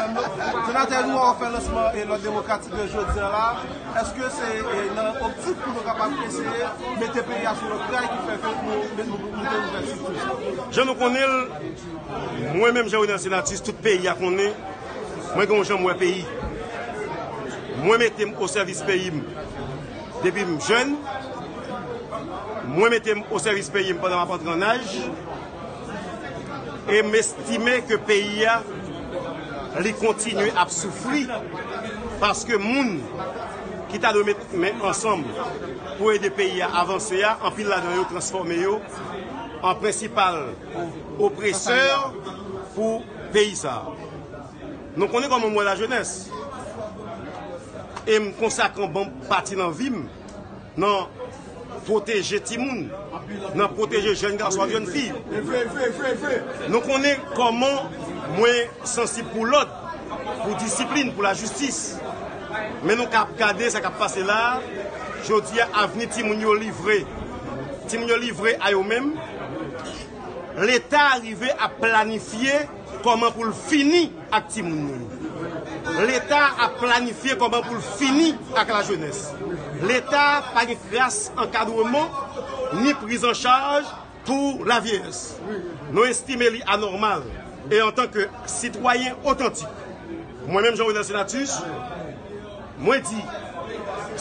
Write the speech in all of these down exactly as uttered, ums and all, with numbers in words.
Senatè, nou wè w fè lansman e lòd demokratik de jodi a la. Èske se e, nan optik pou nou kapab eseye mete peyi a sou lòt ray ki fè ke nou, nou, nou, nou te ouvè sitou? Jan nou konnen l, mwen menm Jean Renel Senatus, tout peyi a konnen, mwen gen yon jan m wè peyi. Mwen mete m o sèvis peyi m depi m jèn. Mwen mete m o sèvis peyi m pandan m ap antre an aj. E m estime ke peyi a, li kontinye ap soufri paske moun ki ta dwe met men ansanm pou ede peyi a avanse a, anpil ladan yo transfòme yo an prensipal opresè pou peyi sa a. Nou konnen kòman m wè lajenès. E m konsakre yon bon pati nan vi m nan pwoteje timoun, nan pwoteje jèn gason ak jèn fi. Nou konnen kòman mwen sansib pou lòd, pou disiplin, pou lajistis. Men nou ka ap gade sa k ap pase la a. Jodi a, avni timoun yo livre. Timoun yo livre a yo menm. Leta rive ap planifye kòman pou l fini ak timoun nou yo. Leta ap planifye kòman pou l fini ak lajenès. Leta pa gen kras ankadreman ni priz an chaj pou lavyeyès. Nou estime li anòmal. E antanke sitwayen otantik, mwen menm Jean Renel Senatus, mwen di,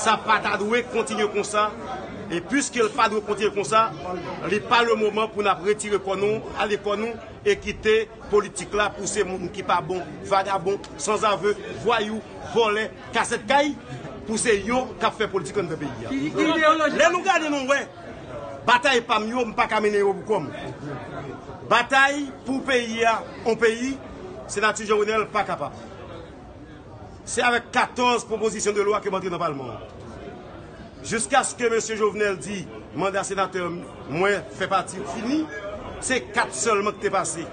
sa pa ta dwe kontinye konsa. E piske l pa dwe kontinye konsa, li pa le moman pou n ap retire kò nou, ale kò nou e kite politik la pou se moun ki pa bon, vagabon, sanzave, vwayou, vòlè, kasèt kay, pou se yo k ap fè politik anndan peyi a. Lè nou gade, nou wè batay pa m yo, m pa ka mennen yo pou kò m. Batay pou peyi a, on peyi, Senatè Jean Renel pa kapab. Se avèk katòz pwopozisyon de lwa ke m antre nan palman an. Jiskaske mesye Jovenel di manda senatè mwen fè pati fini, se kat sèlman ki te pase.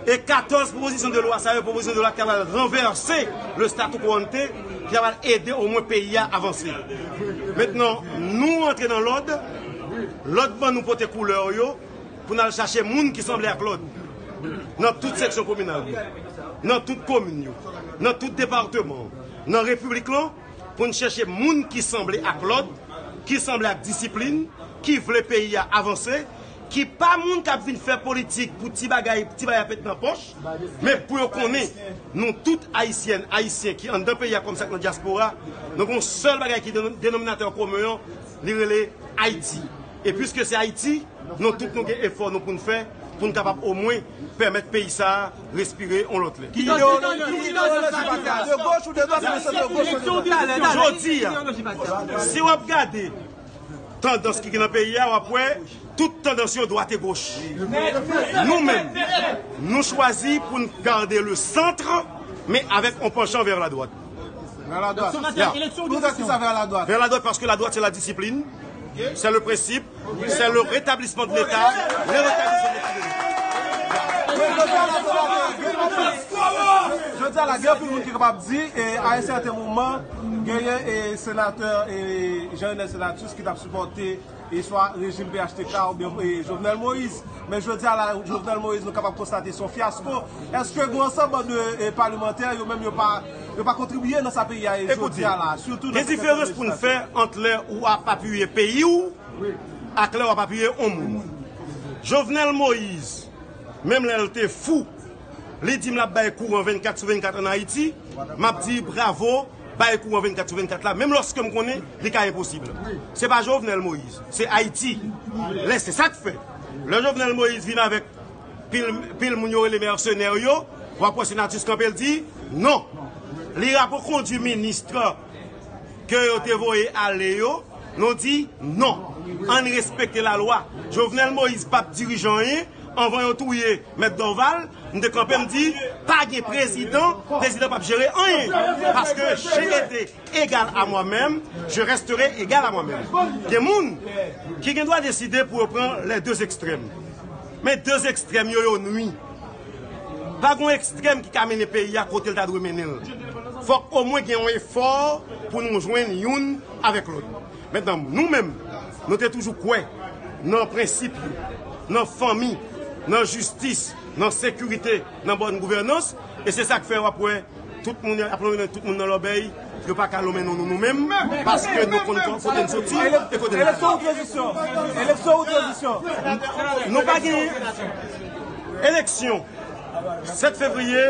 E katòz pwopozisyon de lwa sa yo, pwopozisyon de lwa ki ta pral ranvèse le statu quo ante, ki ta pral ede omwen peyi a avanse. Mentnan, nou antre nan lòd, lòd ban nou pote koulè yo, pou n al chache moun ki sanble ak lòd. Nan tout seksyon kominal yo, nan tout komin yo, nan tout depatman, nan repiblik lan, pou n chèche moun ki sanble ak lòd, ki sanble ak disiplin, ki vle peyi a avanse, ki pa moun k ap vin fè politik pou ti bagay, ti bagay ap met nan pòch, men pou yo konnen nou tout ayisyèn, ayisyen ki anndan peyi a kòm sa k nan dyaspora, nou gen yon sèl bagay ki denom-, denominatè komen an, li rele Ayiti. E piske se Ayiti, nou tout nou gen efò nou pou n fè, pou n kapab omwen pèmèt peyi sa a respire yon lòt lè. Ki ideoloji, ki ideoloji pati a? De goch ou de dwat, ou de sant, de goch ou de dwat? Jodi a, si w ap gade tandans ki gen nan peyi a, w ap wè tout tandans yo dwat e goch. Nou menm, nou chwazi pou n gade le centre, men avèk yon panchan vè la dwat. Vers la droite. Ya. Poukisa vers la droite? Vers la droite parce que la droite, c'est la discipline, c'est le principe, c'est le rétablissement de l'État, le rétablissement de l'économie. Jodi a la, gen anpil moun ki kapab di, e, a yon sèten moman, genyen, e, senatè, e, Jean Renel Senatus ki t ap sipòte e swa rejim P H T K oubyen, e, Jovenel Moïse. Men jodi a la, Jovenel Moïse, nou kapab konstate se yon fyasko. Èske gen yon ansanm de, e, palimantè, yo menm yo pa, yo pa kontribiye nan sa peyi a ye jodi a la, sitou nan sektè administratif? Gen diferans pou n fè ant lè ou ap apiye peyi w ak lè w ap apiye yon moun. Jovenel Moïse, menm lè l te fou, li di m l ap bay kouran vennkat sou vennkat ann Ayiti, m ap di bravo, bay kouran vennkat sou vennkat la, menm lòske m konnen li ka enposib. Se pa Jovenel Moïse, se Ayiti. Lè se sa k fè. Lè Jovenel Moïse vin avèk pil, pil moun yo rele mèsenè yo, w ap wè Senatus kanpe l di non. Li rapokondwi minis ke yo te voye ale yo, nou di non. Ann respekte lalwa. Jovenel Moïse p ap dirije anyen anvan yo touye Mèt Dorval. M te kanpe, m di, pa gen prezidan, prezidan p ap jere anyen. Paske j'ai été égal à moi-même, je resterai égal à moi-même. Gen moun ki gen dwa deside pou yo pran les deux extrêmes. Men de ekstrèm yo, yo nwi. Pa gen yon ekstrèm ki ka mennen peyi a kote l ta dwe mennen l. Fòk omwen gen yon efò pou nou jwenn youn avèk lòt. Mentnan, nou menm, nou te toujou kwè nan prensip yo, nan fanmi, nan jistis, nan sekirite, nan bòn gouvènans. E se sa k fè w ap wè tout moun ap lonmen tout moun nan lòbèy, yo pa ka lonmen non nou, nou menm, paske nou konn kote n soti e kote n prale. Eleksyon ou tranzisyon? Eleksyon ou tranzisyon? Nou pa gen eleksyon. Sèt fevriye,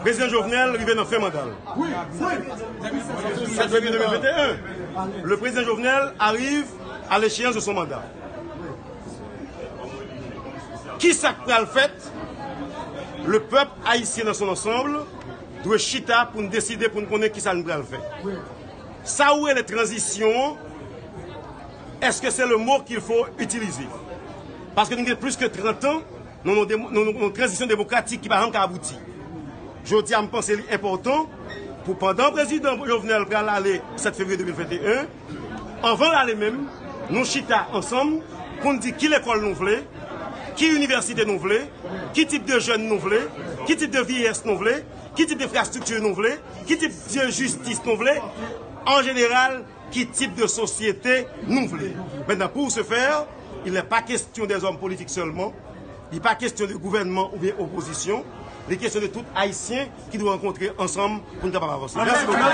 prezidan Jovenel rive nan fen manda l. Sèt fevriye de mil venteyen, le président Jovenel arrive à l'échéance de son mandat. Kisa k pral fèt? Le peuple haïtien dans son ensemble dwe chita pou n deside, pou n konnen kisa n pral fè. Sa ou rele tranzisyon an, èske se le mot qu'il faut utiliser? Paske nou gen plis ke trant an nan yon demo- nan yon- yon tranzisyon demokratik ki pa janm ka abouti. Jodi a, m panse li enpòtan pou pandan prezidan Jovenel pral ale sèt fevriye de mil venteyen, anvan l ale menm, nou chita ansanm pou n di ki lekòl nou vle, ki inivèsite nou vle, ki tip de jèn nou vle, ki tip de vyeyès nou vle, ki tip de enfrastrikti nou vle, ki tip de jistis nou vle, an jeneral, ki tip de sosyete nou vle. Maintenant, pour ce faire, il n'est pas question des hommes politiques seulement, li pa kesyon de gouvènman oubyen opozisyon, li kesyon de tout Ayisyen ki dwe rankontre ansanm pou n kapab avanse. Mèsi bokou.